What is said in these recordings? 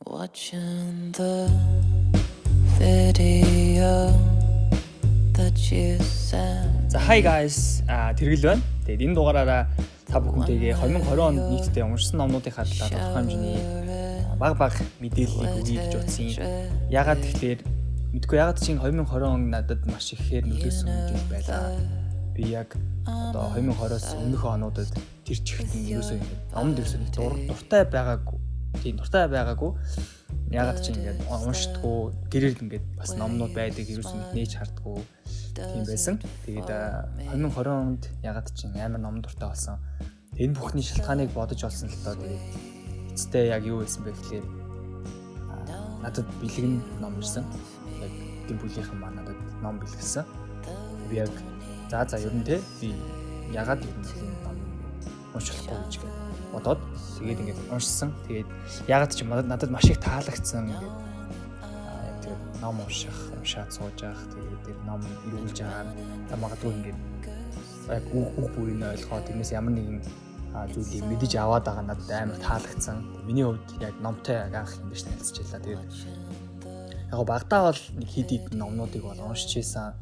Watching the video that you sent. За, hi guys. Тэргэл байна. Тэгээд энэ дугаараараа та бүхэнтэйгээ 2020 онд нийтдээ уншсан номнуудынхаа талаар тодорхой хэмжээний баг баг мэдээллийг өгье гэж бодсон юм. Ягаад тэгэхээр мэдгүй, ягаад чинь 2020 он надад маш ихээр нөлөөсөн жил байлаа. Би яг одоо 2020-оос өмнөх онуудад тэр чигтэн ерөөсөө ингэ номд ерөөсөө нэг дуртай байгаагүй. Тийм, дуртай байгаагүй. Ягаад чи ингээд уншдгүү, гэрээр ингээд бас номнууд байдаг, ерөөсөө нээж хардггүй тийм байсан. Тэгээд 2020 онд ягаад чи амар ном дуртай болсон. Энэ бүхний шалтгааныг бодож олсон л доо. Тэгээд эцэстээ яг юу байсан бэ гэхлээр надад бэлгэн ном ирсэн. Яг гэр бүлийнхэн маань надад ном бэлгэлсэн. Би яг за ер нь те би ягаад ер нь энэ ном уншихгүй гэж гээд бодоод, тэгээд ингээд уншсан. Тэгээд ягаад чи надад маш их таалагдсан. Ингээд яг тэгээд ном унших, уншаад сууж явах, тэгээд тэр ном эргүүлж байгаа. За, магадгүй ингээд яг үг үг бүрийг ойлгоод тэрнээс ямар нэгэн зүйлийг мэдэж аваад байгаа надад амар таалагдсан. Миний хувьд яг номтой яг анх ингэж танилцж байлаа. Тэгээд яг багадаа бол нэг хэд хэдэн номнуудыг бол уншиж байсан.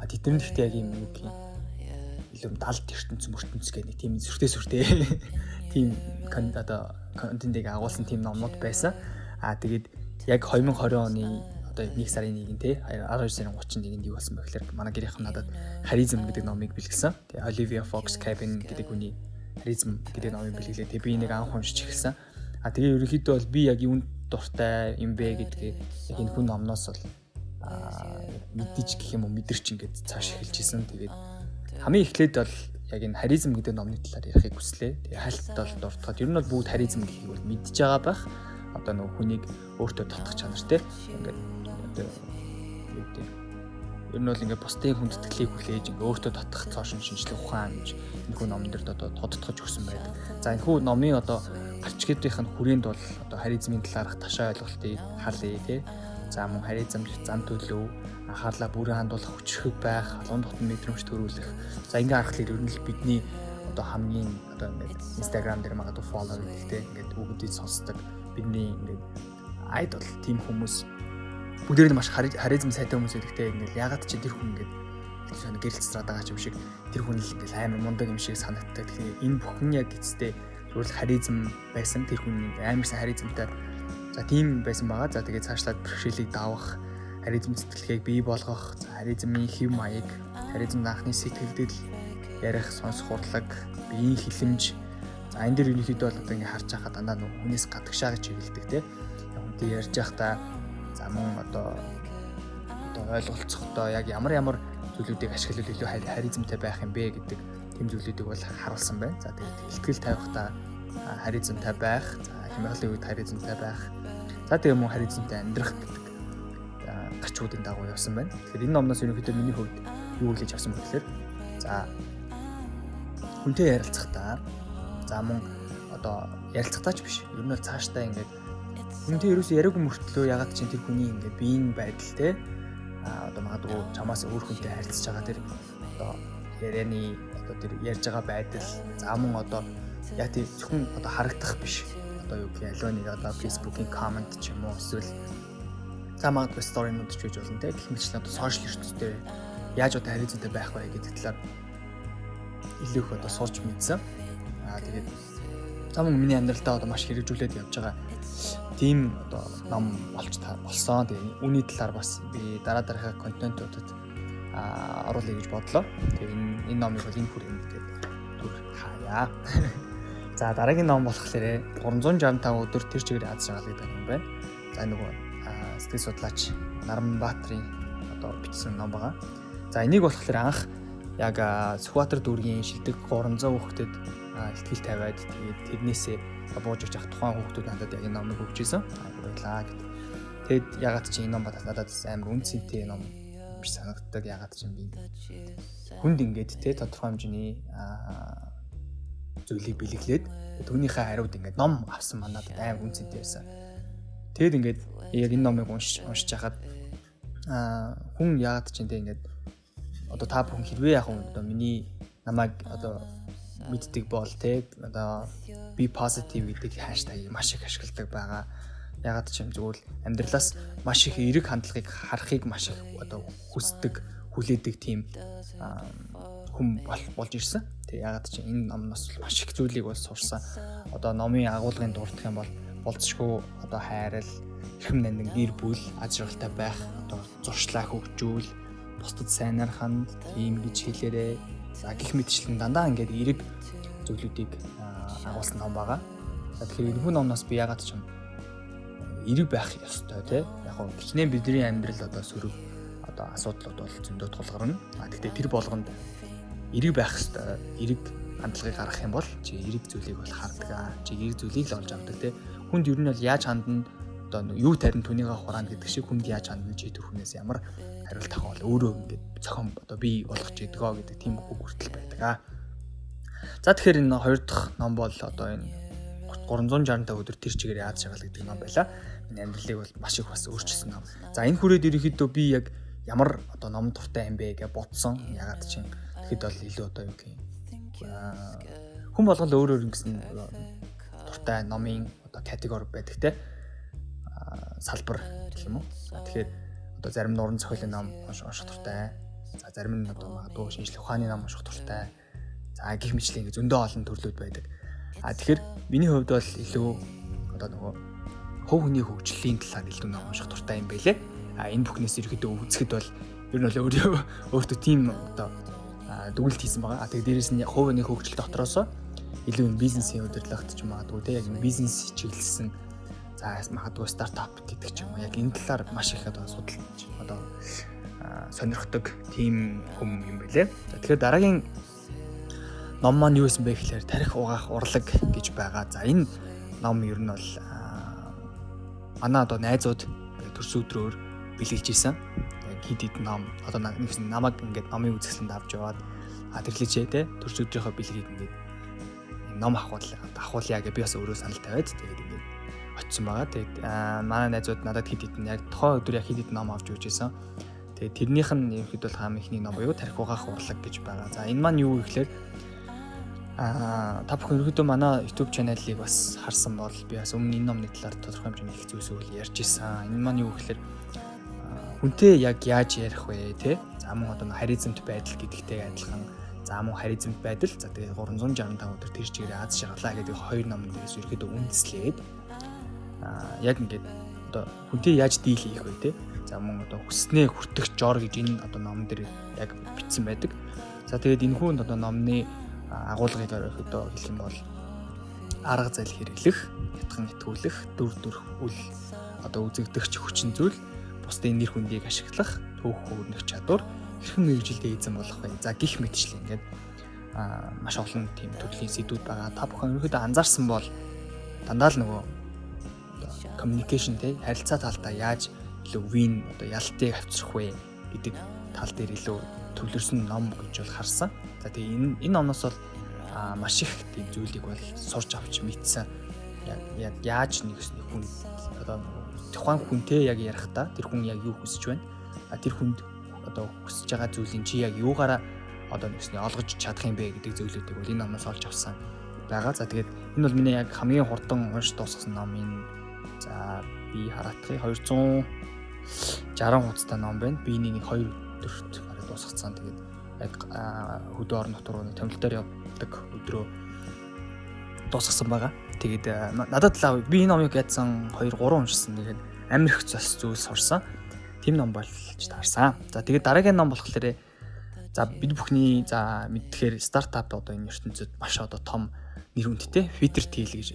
Тэдний гэхдээ яг юм юу гэх юм илүү далд ертөнц мөртөнц гэх нэг тийм сүртэй сүртэй тийм одоо контентыг агуулсан тийм номнууд байсан. Тэгээд яг 2020 оны одоо 1 сарын 1-нд те 12 сарын 31-нд юу болсон бэ гэхээр манай гэрийнхэн надад Харизм гэдэг номыг бэлгэлсэн. Тэгээ Olivia Fox Cabane гэдэг хүний Харизм гэдэг номыг бэлгэлээ. Тэгээ би энийг анх уншиж эхэлсэн. Тэгээ ерөнхийдөө бол би яг юунд дуртай юм бэ гэдгийг яг энэ хүн номноос бол мэддэж гэх юм уу, мэдэрч ингээд цааш эхэлж исэн. Тэгээд хамгийн эхлээд бол яг энэ харизм гэдэг номны талаар ярихыг хүслээ. Тэгээ хальт бол дуртахад ер нь бол бүгд харизм гэхийг бол мэдж байгаа байх. Одоо нөгөө хүнийг өөртөө татах чанар те. Ингээд одоо юу гэдэг, ер нь бол ингээд бусдын хүндэтгэлийг хүлээж, ингээд өөртөө татах цоошин шинжлэх ухаан гэж энэ хүү номон дээр одоо тодотгож өгсөн байдаг. За, энэ хүү номын одоо гарчгуудынх нь хүрээнд бол одоо харизмын талаарх ташаа ойлголтыг хаалъя те. За, мөн харизм зан төлөв, анхаарлаа бүрэн хандуулах хүчрхэг байх, халуун дотн мэдрэмж төрүүлэх. За, ингээ харахад ер нь л бидний одоо хамгийн одоо ингээд Instagram дээр магадгүй follow гэдэгтэй ингээд үгүүдийг сонсдог бидний ингээд idol тийм хүмүүс бүгдээр нь маш харизм сайтай хүмүүс гэдэгтэй. Ингээд ягаад чи тэр хүн ингээд гэрэл цацраад байгаа ч юм шиг, тэр хүн л ингээд амар мундаг юм шиг санагддаг. Тэгэхээр энэ бүхэн яг эцэстээ зүгээр л харизм байсан. Тэр хүн амар сайн харизмтай. За, тийм байсан байгаа. За, тэгээд цаашлаад бэрхшээлийг давах, харизм сэтгэлгээг бий болгох, за, харизмын хэв маяг, харизмд анхны сэтгэгдэл, ярих, сонсох урлаг, биеийн хилэмж. За, энэ дэр ерөнхийдөө бол одоо ингээ харж байхад дандаа нөгөө хүнээс гадагшаа гэж хэлдэг те. Хүнтэй ярьж байхдаа, за, мөн одоо ойлголцохдоо яг ямар ямар зүйлүүдийг ашиглавал илүү харизмтай байх юм бэ гэдэг тийм зүйлүүдийг бол харуулсан байна. За, тэгээд ихтгэл тавихтаа харизмтай байх, за, хямралын үед харизмтай байх. За, тэгээ мөн харизмтай амьдрах гэдэг гарчгуудын дагуу явсан байна. Тэгэхээр энэ номноос ерөнхийдөө миний хувьд юу хүлээж авсан бэ гэхээр, за, хүнтэй ярилцахдаа, за, мөн одоо ярилцахдаа ч биш. Ер нь бол цаашдаа ингээд хүнтэй ерөөсөө яриаггүй мөртлөө ягаад чинь тэр хүний ингээд биеийн байдал те, одоо магадгүй чамаас өөр хүнтэй харилцаж байгаа тэр одоо ярианы одоо тэр ярьж байгаа байдал, за, мөн одоо яг тийм зөвхөн одоо харагдах биш, одоо юу гэх, аливаа нэг одоо Facebook-ийн comment ч юм уу, эсвэл за, магадгүй story нууд ч байж болно те. Гэх мэтчлэн одоо social ертөнцтэй яаж одоо харилцаатай байх вэ гэдэг талаар илүү их одоо сурч мэдсэн. Тэгээд за, мөн миний амьдралдаа одоо маш хэрэгжүүлээд явж байгаа тийм одоо ном болж болсон. Тэгээ үүний талаар бас би дараа дараагийн контентуудад оруулъя гэж бодлоо. Тэгээ энэ номыг бол энэ хүрээнд тэгээд түр хаяа. За, дараагийн ном болохоор 365 өдөр тэр чигээр аз жаргал гэдэг юм байна. За, нөгөө сэтгэл судлаач Наранбаатрын одоо бичсэн ном байгаа. За, энийг болохоор анх яг Сүхбаатар дүүргийн шилдэг 300 хүүхдэд ихтгэл тавиад, тэгээд тэрнээсээ бууж өгч явах тухайн хүүхдүүд надад яг энэ номыг өгч исэн. Баярлаа гэд. Тэгэд ягаад чи энэ ном надад амар үн цэнтэй ном биш санагддаг. Ягаад чи би хүнд ингээд те тодорхой хэмжээний зүйлийг бэлэглээд түүнийхээ хариуд ингээд ном авсан маань надад амар үн цэнтэй байсан. Тэгэд ингээд яг энэ номыг уншиж хахад хүн яагаад ч юм те ингээд одоо та бүхэн хэрвээ яг одоо миний намайг одоо мэддэг бол те одоо be positive гэдэг hashtag ыг маш их ашигладаг байгаа. Ягаад ч юм зүгээр л амьдралаас маш их эерэг хандлагыг харахыг маш их одоо хүсдэг, хүлээдэг тийм хүн болж ирсэн. Тэгээ ягаад ч энэ номноос маш их зүйлийг бол сурсан. Одоо номын агуулгын дурдах юм бол болцшгүй одоо хайрал, эрхэм нандин гэр бүл, аз жаргалтай байх, одоо зуршлаа хөгжүүл, бусдад сайнаар ханд, тийм гэж хэлээрээ. За гих мэтчлэн дандаа ингээд эерэг зүйлүүдийг агуулсан ном байгаа. За тэгэхээр энэ хүн номноос би ягаад ч юм эерэг байх ёстой тий. Яг гоо хичнээн бидний амьдрал одоо сөрөг одоо асуудлууд бол зөндөө тулгарна. А тэгтээ тэр болгонд эерэг байх ёстой. Эерэг хандлагыг гаргах юм бол чи эерэг зүйлийг бол хардаг аа. Чи эерэг зүйлийг л олж авдаг тий. Хүнд ер нь бол яаж хандна одоо юу тарин түүнийгээ хураана гэдэг шиг хүнд яаж хандна чи тэр хүнээс ямар хариулт авах бол өөрөө ингээд зохион одоо бий болгож идэгөө гэдэг тийм үг хүртэл байдаг аа. За тэгэхээр энэ хоёр дахь ном бол одоо энэ 365 өдөр тэр чигээр яаж шагал гэдэг ном байла. Миний амьдралыг бол маш их бас өөрчилсөн ном. За энэ хүрээд ерөнхийдөө би яг ямар одоо ном дуртай юм бэ гэж бодсон. Ягаад чинь тэгэхэд бол илүү одоо юу гэх юм. Хүн болгол өөр өөр ингэсэн дуртай номын одоо категори байдаг те. Салбар гэх юм уу. Тэгэхээр одоо зарим нуран зохиолын ном унших дуртай. За зарим нь одоо магадгүй шинжлэх ухааны ном унших дуртай. За гих мэтлэн ингэ зөндөө олон төрлүүд байдаг. А тэгэхээр миний хувьд бол илүү одоо нөгөө хувь хүний хөгжлийн талаар илүү ном унших дуртай юм байлээ. А энэ бүхнээс ерөөхдөө үзэхэд бол ер нь бол өөртөө тийм одоо дүгнэлт хийсэн байгаа. А тэгээ дээрээс нь хувь хүний хөгжил дотроосоо илүү юм бизнесийн удирдлагт ч магадгүй те яг бизнес чиглэсэн за магадгүй стартап гэдэг ч юм уу яг энэ талаар маш их одоо судалж одоо сонирхдаг тийм хүм юм байлээ. За тэгэхээр дараагийн ном маань юу байсан бэ гэхээр тарих угаах урлаг гэж байгаа. За энэ ном ер нь бол манай одоо найзууд төрс өдрөөр бэлгэлж исэн. Яг хэд хэд ном одоо нэгсэн намайг ингээд номын үзэсгэлэнд авч яваад а тэрлээч те төрс өдрийнхөө бэлгийг ингээд ном авахуулъя гэж би бас өөрөө санал тавиад тэгээд ингээд очсон байгаа. Тэгээд манай найзууд надад хэд хэдэн яг тухайн өдөр яг хэд хэдэн ном авч өгч исэн. Тэгээд тэрнийх нь ерөнхийдөө бол хаам ихний ном буюу тарих угаах урлаг гэж байгаа. За энэ маань юу вэ гэхээр та бүхэн ерөнхийдөө манай YouTube channel-ыг бас харсан бол би бас өмнө энэ номны талаар тодорхой хэмжээний их зүйлс үйл ярьж исэн. Энэ маань юу гэхээр хүнтэй яг яаж ярих вэ те? За мөн одоо харизмт байдал гэдэгтэй адилхан. За мөн харизмт байдал. За тэгээд 365 өдөр тэр чигээр аз жаргалаа гэдэг хоёр номон дээрээс ерөнхийдөө үндэслээд яг ингээд одоо хүнтэй яаж дийл хийх вэ те? За мөн одоо хүснээ хүртэх жор гэж энэ одоо номон дээр яг бичсэн байдаг. За тэгээд энэ хүн одоо номны агуулгыг ерөнхийдөө хэлэх юм бол арга зэл хэрэглэх, ятган итгүүлэх, дүр төрх үл одоо үзэгдэгч хүчин зүйл, бусдын нэр хүндийг ашиглах, түүх хөрнөх чадвар, хэрхэн мэргэжилдээ эзэн болох вэ? За гих мэтчлэн ингээд маш олон тийм төрлийн сэдвүүд байгаа. Та бүхэн ерөнхийдөө анзаарсан бол дандаа л нөгөө одоо communication те харилцаа талдаа яаж илүү win одоо ялтыг авчрах вэ гэдэг тал дээр илүү төвлөрсөн ном гэж бол харсан. За тэгээ энэ номноос бол маш их тийм зүйлийг бол сурч авч мэдсэн. Яг яаж нэг хүн одоо тухайн хүнтэй яг ярихдаа тэр хүн яг юу хүсэж байна? А тэр хүнд одоо хүсэж байгаа зүйлийн чи яг юугаараа одоо нэгсний олгож чадах юм бэ гэдэг зүйлүүдийг бол энэ номноос олж авсан байгаа. За тэгээд энэ бол миний яг хамгийн хурдан унш дуусгасан ном энэ. За би хараатахыг 260 хуудастай ном байна. Би энийг 2 өдөрт бараг дуусгацсан. Тэгээд яг хөдөө орон нутг руу нэг томилтоор явдаг өдрөө дуусгасан байгаа. Тэгээд надад л би энэ номыг ядсан 2 3 уншсан. Тэгээд амар их бас зүйл сурсан. Тийм ном болж таарсан. За тэгээд дараагийн ном болохоор за бид бүхний за мэдхээр стартап одоо энэ ертөнцид маш одоо том нэр хүндтэй Peter Thiel гэж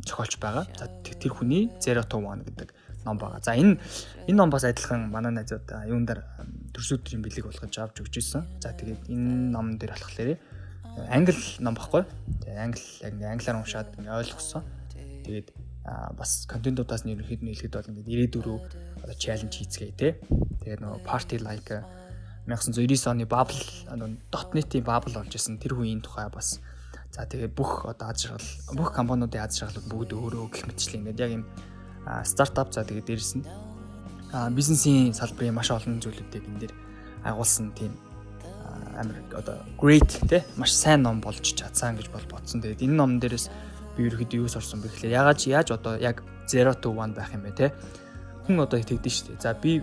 зохиолч байгаа. За тэр хүний Zero to One гэдэг ном байгаа. За энэ ном бас адилхан манай найзууд юун дээр төрс өдрийн бэлэг болгож авч өгч ирсэн. За тэгээд энэ ном дээр болохоор англи ном баггүй. Тэгээд англи яг ингээ англиар уншаад ингээ ойлгосон. Тэгээд бас контентуудаас нь ерөнхийдөө нийлэхэд бол ингээ 94 одоо challenge хийцгээе те. Тэгээд нөгөө party like 1999 оны bubble .net-ийн bubble болж исэн тэр үеийн тухай бас за тэгээ бүх одоо аз жаргал бүх компаниудын аз жаргалууд бүгд өөрөө гэх мэтчлэн ингээд яг юм стартап за тэгээ дээрэс нь бизнесийн салбарын маш олон зүйлүүдийг энэ дээр агуулсан тийм амар одоо great те маш сайн ном болж чадсан гэж бол бодсон. Тэгээд энэ ном дээрээс би ерөөхдөө юу сурсан бэ гэхлээр яаж одоо яг 0 to 1 байх юм байна те. Хүн одоо тэгдэж шүү дээ. За, би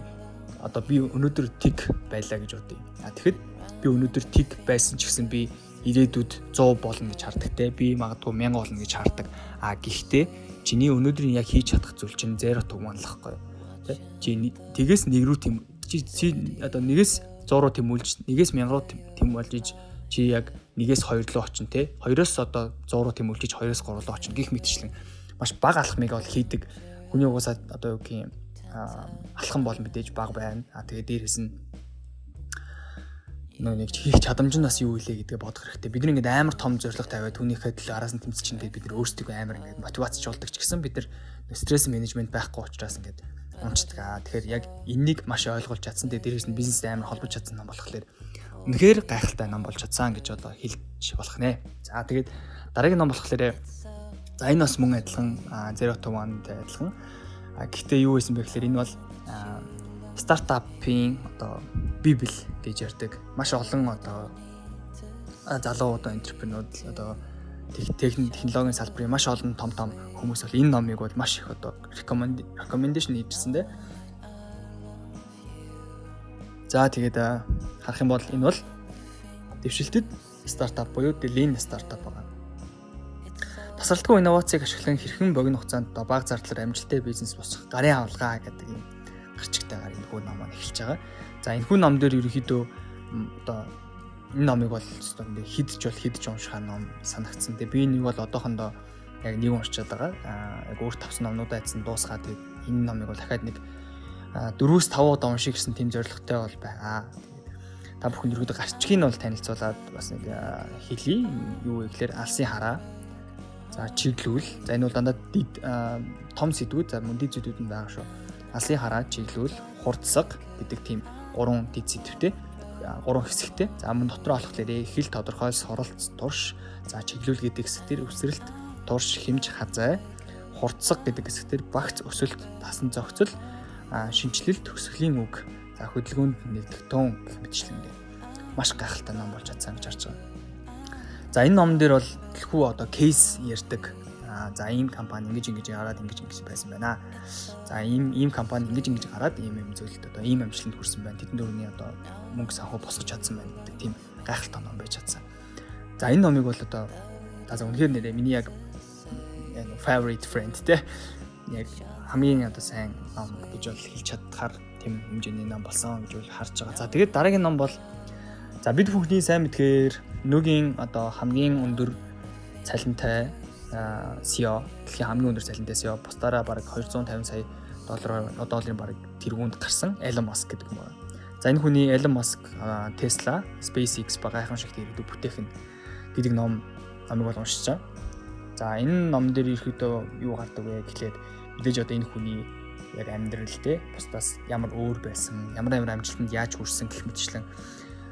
одоо би өнөөдөр тэг байлаа гэж бодъё. А тэгэхэд би өнөөдөр тэг байсан ч гэсэн би ирээдүйд 100 болно гэж хардаг те. Би магадгүй 1000 болно гэж хардаг. А гэхдээ чиний өнөөдрийн яг хийж чадах зүйл чинь 0 to 1 л байхгүй те. Чи тэгээс нэг рүү тэм чи одоо нэгээс 100 руу тэмүүлж, нэгээс 1000 руу тэмүүлж, чи яг нэгээс 2 руу очино те. 2-оос одоо 100 руу тэмүүлж, 2-оос 3 руу очино гэх мэтчлэн маш бага алхмыг бол хийдэг. Хүний угаасаа одоо юу гэх юм, алхам бол мэдээж бага байна. А тэгээ дээрээс нь нөө нэг хийх чадамж нь бас юу илээ гэдгээ бодох хэрэгтэй. Бид нар ингээд амар том зорилго тавиад түүнийхээ төлөө араас нь тэмцэж чинь гээд бид нар өөрсдийгөө амар ингээд мотивацжуулдаг ч гэсэн бид нар стресс менежмент байхгүй учраас ингээд унцдаг. Аа, тэгэхээр яг энэнийг маш ойлгуулж чадсан. Тэгээ дээрээс нь бизнестэй амар холбож чадсан ном болохоор үнэхээр гайхалтай ном болж чадсан гэж одоо хэлж болох нэ. За, тэгээд дараагийн ном болохоор, за, энэ бас мөн адилхан Zero to One-тай адилхан. А гэхдээ юу байсан бэ гэхээр энэ бол стартапын одоо библ гэж ярьдаг. Маш олон одоо залуу одоо entrepreneur, одоо технологийн салбарын маш олон том том хүмүүс бол энэ номыг бол маш их одоо recommendation хийжсэн дээ. За, тэгээд харах юм бол энэ бол дэвшилтэд стартап буюу The Lean Startup байгаа. Тасралтгүй инновацийг ашиглан хэрхэн богино хугацаанд бага зардлаар амжилттай бизнес босгох гарын авалгаа гэдэг юм гарчигтайгаар энэ хүү ном маань эхэлж байгаа. За, энэ хүү ном дээр ерөнхийдөө одоо энэ номыг бол өстой ингээ хидж бол хидж уншихаа ном санагдсан. Тэгээ би нэг бол одоохондоо яг нэг уншичаад байгаа. Аа, яг өөр тавсан номнуудаа эцэн дуусгаад, тэгээд энэ номыг бол дахиад нэг 4-5 удаа унших гэсэн тийм зорилготой бол байгаа. Тэгээд та бүхэн ерөөдөө гарчгийг нь бол танилцуулаад бас нэг хэлье. Юу вэ гэхээр алсын хараа. За, чиглүүл. За, энэ бол дандаа том сэдвүүд, за, мөн дэд сэдвүүд нь байгаа шүү. Алсын хараа, чиглүүл, хурдсаг гэдэг тийм гурван дэд сэдвтэй, гурван хэсэгтэй. За, мөн дотроо болохоор хэл тодорхойл, суралц, турш, за, чиглүүл гэдэг хэсэг дээр өсрэлт, турш, хэмж, хазай, хурдсаг гэдэг хэсэг дээр багц, өсөлт, тасан зохицол, шинэчлэл, төгсгөлийн үг, за, хөдөлгөөнд нэгдэх тун гэх мэтчлэнгээ маш гайхалтай ном болж чадсан гэж харж байгаа. За, энэ номон дээр бол дэлхүү одоо case ярьдаг. За, ийм компани ингэж ингэж гараад ингэж ингэж байсан байна. За, ийм ийм компани ингэж ингэж гараад ийм ийм зүйлд одоо ийм амжилтанд хүрсэн байна. Тэдэн дөрөвний одоо мөнгө санхүү босгож чадсан байна гэдэг тийм гайхалтай ном байж чадсан. За, энэ номыг бол одоо за үнэхээр нэрээ миний яг favorite friend те, яг хамгийн одоо сайн ном гэж бол хэлж чадхаар тийм хэмжээний ном болсон гэж бол харж байгаа. За, тэгээд дараагийн ном бол, за, бид бүхний сайн мэдхээр нүгийн одоо хамгийн өндөр цалинтай CEO, дэлхийн хамгийн өндөр цалинтай CEO, бусдаараа бараг 250 сая долларын бараг тэргуунд гарсан Elon Musk гэдэг юм байна. За, энэ хүний Elon Musk, Tesla, SpaceX ба гайхамшигт ирээдүй бүтээх нь гэдэг номыг бол уншиж байгаа. За, энэ ном дээр ерөөдөө юу гардаг вэ гэхлээр мэдээж одоо энэ хүний яг амьдрал те, бусдаас ямар өөр байсан, ямар ямар амжилтанд яаж хүрсэн гэх мэтчлэн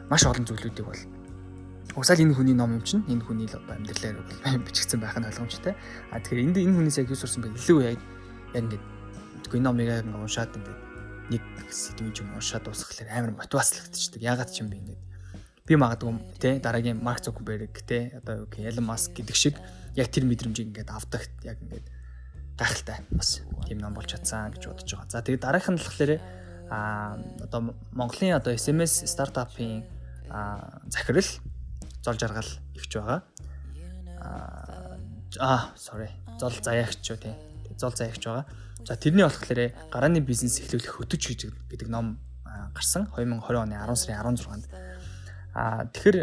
маш олон зүйлүүдийг бол угсаал энэ хүний ном юм чинь энэ хүний л одоо амьдралаар бол бичигдсэн байх нь ойлгомжтой. А тэгэхээр энд энэ хүнээс яг юу сурсан бэ? Илүү яг яг ингээд энэ номыг яг ингээд уншаад, ингээд нэг сэдвийн юм уншаад дуусгахлаар амар мотивацлагдчихдаг. Ягаад ч юм бэ, ингээд би магадгүй те, дараагийн Марк Зукерберг те, одоо юу гэх, Elon Musk гэдэг шиг яг тэр мэдрэмжийг ингээд авдаг, яг ингээд гайхалтай бас тийм ном болж чадсан гэж бодож байгаа. За, тэгээд дараагийнх нь болохоор одоо Монголын одоо SMS стартапын захирал Зол Жаргал ихч байгаа. Аа, sorry. Зол Заяагч юу тий. Зол Заяагч байгаа. За, тэрний болохоор гарааны бизнес эхлүүлэх хөтөч гэж гэдэг ном гарсан 2020 оны 10 сарын 16-нд. Аа, тэгэхээр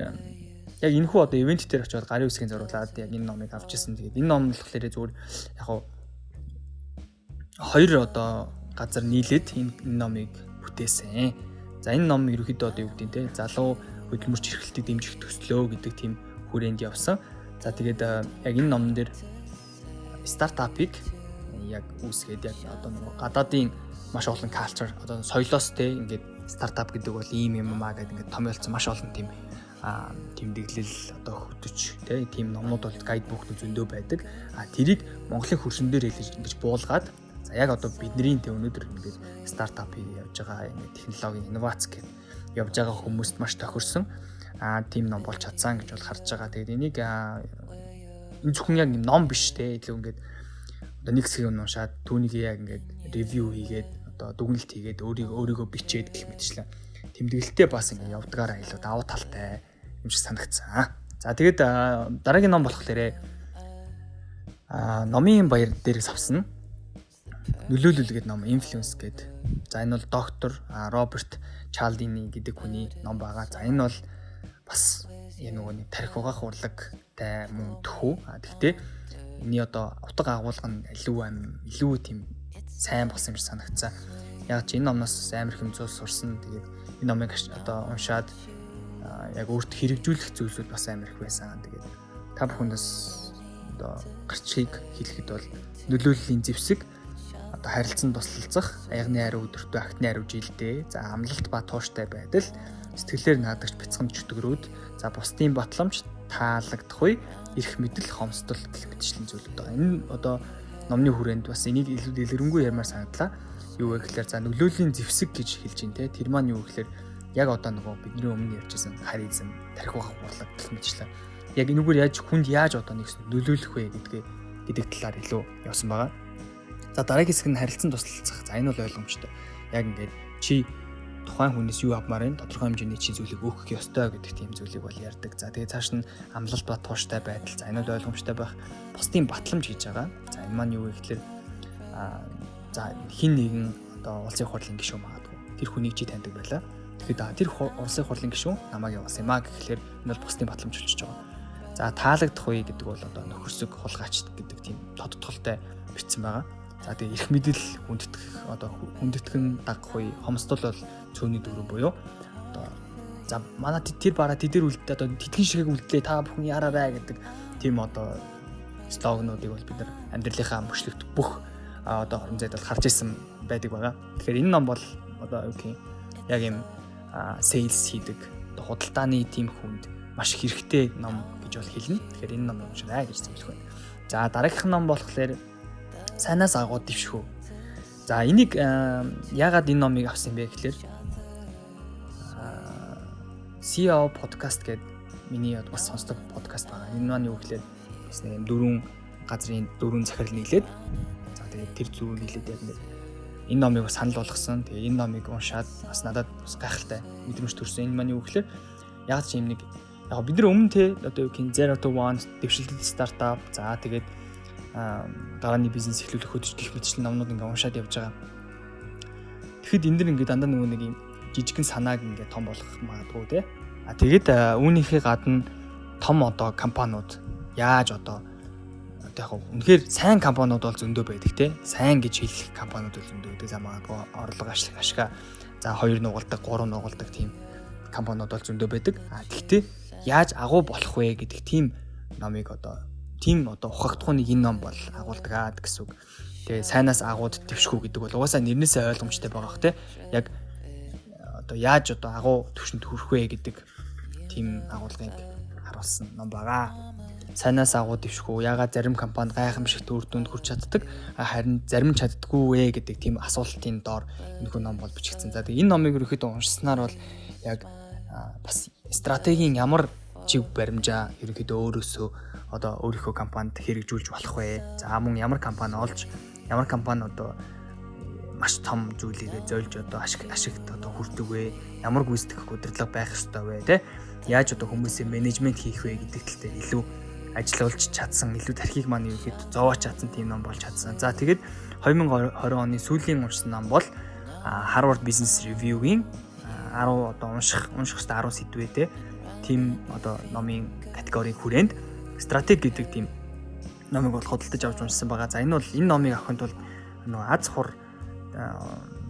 яг энэ хүү одоо event дээр очиод гарын үсгийн зориулаад яг энэ номыг авч ирсэн. Тэгээд энэ ном болохоор зүгээр яг хуу хоёр одоо газар нийлээд энэ номыг бүтээсэн. За, энэ ном ерөөхдөө одоо юу гэдэг те, залуу хөдөлмөрч эрхлэлтийг дэмжих төслөө гэдэг тийм хүрээнд явсан. За, тэгээд яг энэ номон дээр стартапыг яг үүсгээд, яг одоо нөгөө гадаадын маш олон culture, одоо соёлоос те, ингээд стартап гэдэг бол ийм юм аа гэдэг ингээд томьёолцсон маш олон тийм тэмдэглэл, одоо хөтөч те, тийм номнууд бол guidebook зөндөө байдаг. А тэрийг Монголын хөрсөн дээр хэлж ингэж буулгаад, за, яг одоо бидний те, өнөөдөр ингээд стартап явж байгаа, ингээд технологийн инновац гэх явж байгаа хүмүүст маш тохирсон тийм ном болж чадсан гэж бол харж байгаа. Тэгээд энийг энэ зөвхөн яг ном биш те, илүү ингээд одоо нэг хэсгийг нь уншаад түүнийг яг ингээд review хийгээд, одоо дүгнэлт хийгээд, өөрийгөө бичээд гэх мэтчлэн тэмдэглэлтэй бас ингээд явдгаараа илүү давуу талтай юм шиг санагдсан. За, тэгээд дараагийн ном болохоор номын баяр дээрээс авсан. Нөлөөлөл гэдэг ном, Influence гэдэг. За, энэ бол доктор Роберт Чалдини гэдэг хүний ном байгаа. За, энэ бол бас яг нөгөө нэг тархи угаах урлагтай мөн төхөө. Тэгтээ энэний одоо утга агуулга нь илүү илүү тийм сайн болсон юм шиг санагдсан. Яг ч энэ номноос амар их юм зүйл сурсан. Тэгээд энэ номыг одоо уншаад яг өөрт хэрэгжүүлэх зүйлсүүд бас амар их байсан. Тэгээд та бүхэндээс одоо гарчгийг хэлэхэд бол нөлөөллийн зэвсэг, одоо харилцан туслалцах, аягны хариу өдөртөө, агтны хариу жилдээ, за, амлалт ба тууштай байдал, сэтгэлээр наадагч бяцхан чөтгөрүүд, за, бусдын батламж, таалагдах үе, эрх мэдэл, хомсдол гэх мэтчлэн зүйлүүд байгаа. Энэ одоо номны хүрээнд бас энийг илүү дэлгэрэнгүй ярмаар санагдлаа. Юу вэ гэхээр, за, нөлөөллийн зэвсэг гэж хэлж байна те. Тэр маань юу гэхээр яг одоо нөгөө бидний өмнө ярьжсэн харизм, тархи угаах урлаг гэх мэтчлэн. Яг энэгээр яаж хүнд яаж одоо нэг нөлөөлөх вэ гэдэг талаар илүү явсан байгаа. За, дараагийн хэсэг нь харилцан туслалцах. За, энэ бол ойлгомжтой. Яг ингээд чи тухайн хүнээс юу авмаар байна, тодорхой хэмжээний чи зүйлийг өгөх ёстой гэдэг тийм зүйлийг бол ярьдаг. За, тэгээ цааш нь амлалт ба тууштай байдал. За, энэ бол ойлгомжтой байх. Бусдын батламж гэж байгаа. За, энэ маань юу вэ гэхээр за, хин нэгэн одоо улсын хурлын гишүүн магадгүй. Тэр хүнийг чи таньдаг байлаа. Тэгэхэд тэр улсын хурлын гишүүн намайг явуулсан юм а гэхлээр энэ бол бусдын батламж болчихж байгаа. За, таалагдах үе гэдэг бол одоо нөхөрсөг, хулгайч гэдэг тийм тодтолтой бичсэн байгаа. За, тэгээ эрх мэдэл хүндэтгэх, одоо хүндэтгэн дагах үе, хомсдол бол цөөний дөрөв буюу одоо за манай тэр бараа тэдэр үлдээ, одоо тэтгэн шигээг үлдлээ, та бүхэн яраарай гэдэг тийм одоо слогануудыг бол бид нар амьдралынхаа мөчлөгт бүх одоо орон зайд бол харж ирсэн байдаг байгаа. Тэгэхээр энэ ном бол одоо юу гэх юм, яг юм sales хийдэг, одоо худалдааны тийм хүнд маш хэрэгтэй ном гэж бол хэлнэ. Тэгэхээр энэ номыг уншаарай гэж зөвлөх байна. За, дараагийнх ном болохоор Сайнаас агуу дэвшхүү. За, энийг яагаад энэ номыг авсан юм бэ гэхлээр CEO podcast гэдэг миний бас сонсдог подкаст байгаа. Энэ маань юу гэхлээр бас нэг юм дөрвөн газрын дөрвөн захирал нийлээд, за, тэгээд тэр зүрх нийлээд яг нэг энэ номыг бас санал болгосон. Тэгээ энэ номыг уншаад бас надад бас гайхалтай мэдрэмж төрсөн. Энэ маань юу гэхлээр яг ч юм нэг яг бид нар өмнө те одоо юу гэх юм, 0 to 1, дэвшилтэт стартап, за, тэгээд гарааны бизнес эхлүүлэх хөдөж гэх мэтчлэн номнууд ингээ уншаад явж байгаа. Тэгэхэд энэ дэр ингээ дандаа нөгөө нэг юм жижигхэн санааг ингээ том болгох магадгүй те. А тэгээд үүнийхээ гадна том одоо компаниуд яаж одоо яг үнэхээр сайн компаниуд бол зөндөө байдаг те. Сайн гэж хэлэх компаниуд бол зөндөө байдаг. За, магадгүй орлого ашиг ашгаа за 2 нугалдаг, 3 нугалдаг тийм компаниуд бол зөндөө байдаг. А тэгтээ яаж агуу болох вэ гэдэг тийм номыг, одоо тийм одоо ухагдахууныг энэ ном бол агуулдаг аа гэсэн үг. Тэгээ сайнаас агууд дэвшхүү гэдэг бол угаасаа нэрнээсээ ойлгомжтой байгаа бох те. Яг одоо яаж одоо агуу төвшөнд хүрэх вэ гэдэг тийм агуулгыг харуулсан ном байгаа. Сайнаас агуу дэвшхүү, ягаад зарим компани гайхамшигт үр дүнд хүрч чаддаг, харин зарим нь чаддаггүй вэ гэдэг тийм асуултын доор энэхүү ном бол бичигдсэн. За, тэгээ энэ номыг ерөнхийдөө уншсанаар бол яг бас стратегийн ямар чиг баримжаа ерөнхийдөө өөрөөсөө одоо өөрийнхөө компанид хэрэгжүүлж болох вэ? За, мөн ямар компани олж, ямар компани одоо маш том зүйлийгээ зольж одоо ашигт одоо хүрдэг вэ? Ямар гүйцэтгэх удирдлага байх ёстой вэ, тэ? Яаж одоо хүмүүсийн менежмент хийх вэ гэдэг тал дээр илүү ажиллуулж чадсан, илүү тархийг маань ерөнхийдөө зовоож чадсан тийм ном болж чадсан. За, тэгээд 2020 оны сүүлийн уншсан ном бол Harvard Business Review-гийн 10 одоо унших ёстой 10 сэдвээ те. Тийм одоо номын категорийн хүрээнд стратеги гэдэг тийм номыг бол худалдаж авч уншсан байгаа. За, энэ бол энэ номыг авахын тулд нөгөө аз хур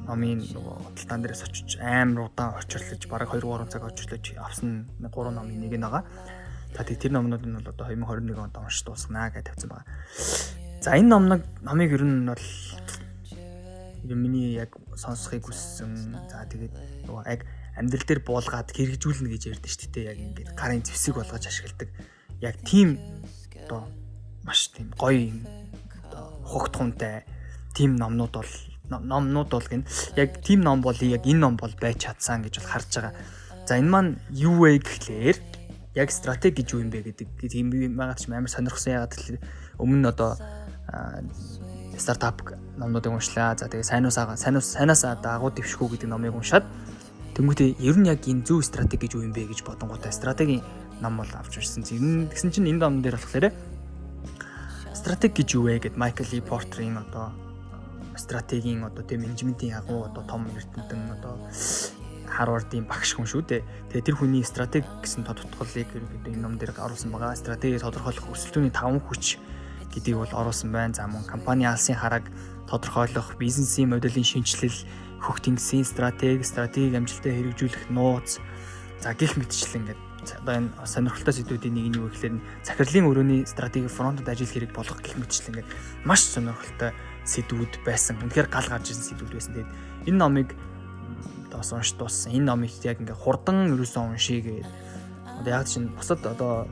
номын нөгөө худалдаан дээрээс очиж амар удаан очирлож, бараг 2 3 цаг очирлож авсан 3 номын нэг нь байгаа. За, тэг тэр номнууд нь бол одоо 2021 онд уншиж дуусгана гэж тавьсан байгаа. За, энэ номыг ер нь бол миний яг сонсохыг хүссэн. За, тэгээд нөгөө яг амьдрал дээр буулгаад хэрэгжүүлнэ гэж ярьдэн шүү дээ. Яг ингээд гарын зэвсэг болгож ашигладаг. Яг тийм одоо маш тийм гоё юм одоо ухагтхуунтай тийм номнууд бол гин яг тийм ном бол яг энэ ном бол байж чадсан гэж бол харж байгаа. За, энэ маань юу вэ гэхлээр яг стратеги гэж юу юм бэ гэдэг тийм юм байгаа ч амар сонирхсан. Ягаад гэхлээр өмнө нь одоо Стартап номнуудыг уншлаа. За тэгээ сайнаас дагуу дэвшгүү гэдэг номыг уншаад тэнгуүтээ ер нь яг энэ зөв стратеги гэж юу юм бэ гэж бодонгуудаа стратегийн ном бол авч уншсан. Тэгсэн чинь энэ ном дээр болохоор стратеги гэж юу вэ гэд Майкл Ли Портерын одоо стратегийн одоо тийм менежментийн агуу одоо том эрдэмтэн одоо Харвардын багш хүн шүү дээ. Тэгээ тэр хүний стратеги гэсэн тодотголыг ерөнхийдөө энэ ном дээр оруулсан байгаа. Стратегийг тодорхойлох өрсөлдөөний 5 хүч гэдгийг бол оруулсан байна. За мөн компани алсын харааг тодорхойлох, бизнесийн моделийн шинэчлэл, хөх тэнгисийн стратеги, стратегийг амжилттай хэрэгжүүлэх нууц, за гих мэтчлэн ингээд одоо энэ сонирхолтой сэдвүүдийн нэг нь юу гэхээр захирлын өрөөний стратеги фронтод ажил хэрэг болгох гих мэтчлэн ингээд маш сонирхолтой сэдвүүд байсан. Үнэхээр гал гарч ирсэн сэдвүүд байсан. Тэгээд энэ номыг бас унш дууссан. Энэ номыг яг ингээд хурдан ерөөсөө уншия гээд одоо яг чинь бусад одоо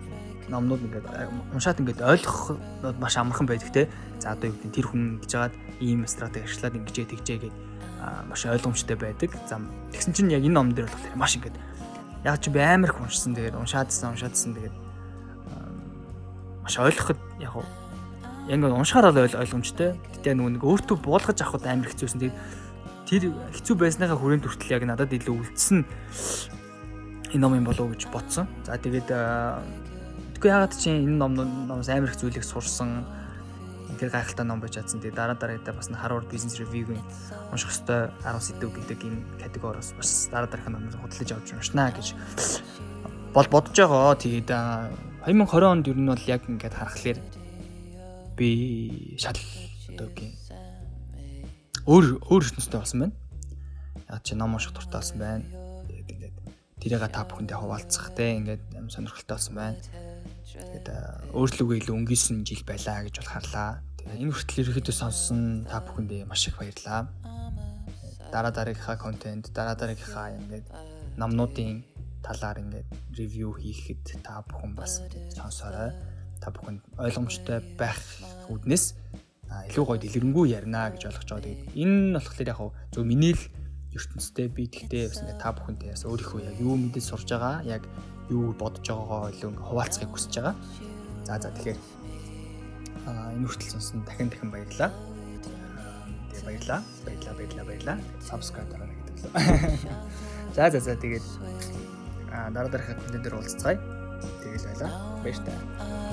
номнууд ингээд уншаад ингээд ойлгох маш амархан байдаг те. За одоо юу гэдэг тэр хүн ингэж жагаад ийм стратеги ашиглаад ингэжээ тэгжээ гээд маш ойлгомжтой байдаг. За тэгсэн чинь яг энэ ном дээр болохоор маш ингээд яг чи би амар их уншсан. Тэгээд уншаадсан тэгээд маш ойлгоход яг ингээд уншихаар бол ойлгомжтой. Гэтэ нөгөө нэг өөртөө буулгаж авахд амар хэцүүсэн. Тэгээд тэр хэцүү байсныхаа хүрээнд хүртэл яг надад илүү үлдсэн энэ ном юм болов уу гэж бодсон. За тэгээд тэгэхгүй ягаад чи энэ номноос амар их зүйлийг сурсан. Тэр гайхалтай ном байж чадсан. Тэгээд дараа дараагтаа бас Harvard Business Review-гийн унших ёстой 10 сэдв гэдэг энэ категориос бас дараа дараагийн номыг худалдаж авч уншнаа гэж бол бодож байгаа. Тэгээд 2020 онд ер нь бол яг ингээд харахаар би шал одоо үгүй өөр өөр ертөнцтэй болсон байна. Яг чи ном унших дуртай болсон байна. Тэгээд ингээд тэрийг та бүхэндээ хуваалцах те ингээд сонирхолтой болсон байна. Тэгээд өөрлөгөө илүү өнгөсөн жил байлаа гэж бол харлаа. Тэгээд энэ хүртэл ерөөхдөө сонссон та бүхэндээ маш их баярлалаа. Дараа дараагийнхаа контент, дараа дараагийнхаа ингээд номнуудын талаар ингээд ревю хийхэд та бүхэн бас сонсоорой. Та бүхэнд ойлгомжтой байх үүднээс илүү гоё дэлгэрэнгүй ярина гэж ойлгож байгаа. Тэгээд энэ болохоор яг зөв миний л ертөнцтэй би тэгтээ бас ингээд та бүхэнтэй бас өөрийнхөө яг юу мэдээ сурж байгаа, яг юу бодож байгаагаа илүү ингээд хуваалцахыг хүсэж байгаа. За тэгэхээр энэ хүртэл сонсон дахин баярлалаа. Тэгээ баярлалаа. Баярлалаа. Subscribe дараарай гэдэг лээ. За тэгээд дараа дараагийн контент дээр уулзцгаая. Тэгэл байлаа. Баяртай.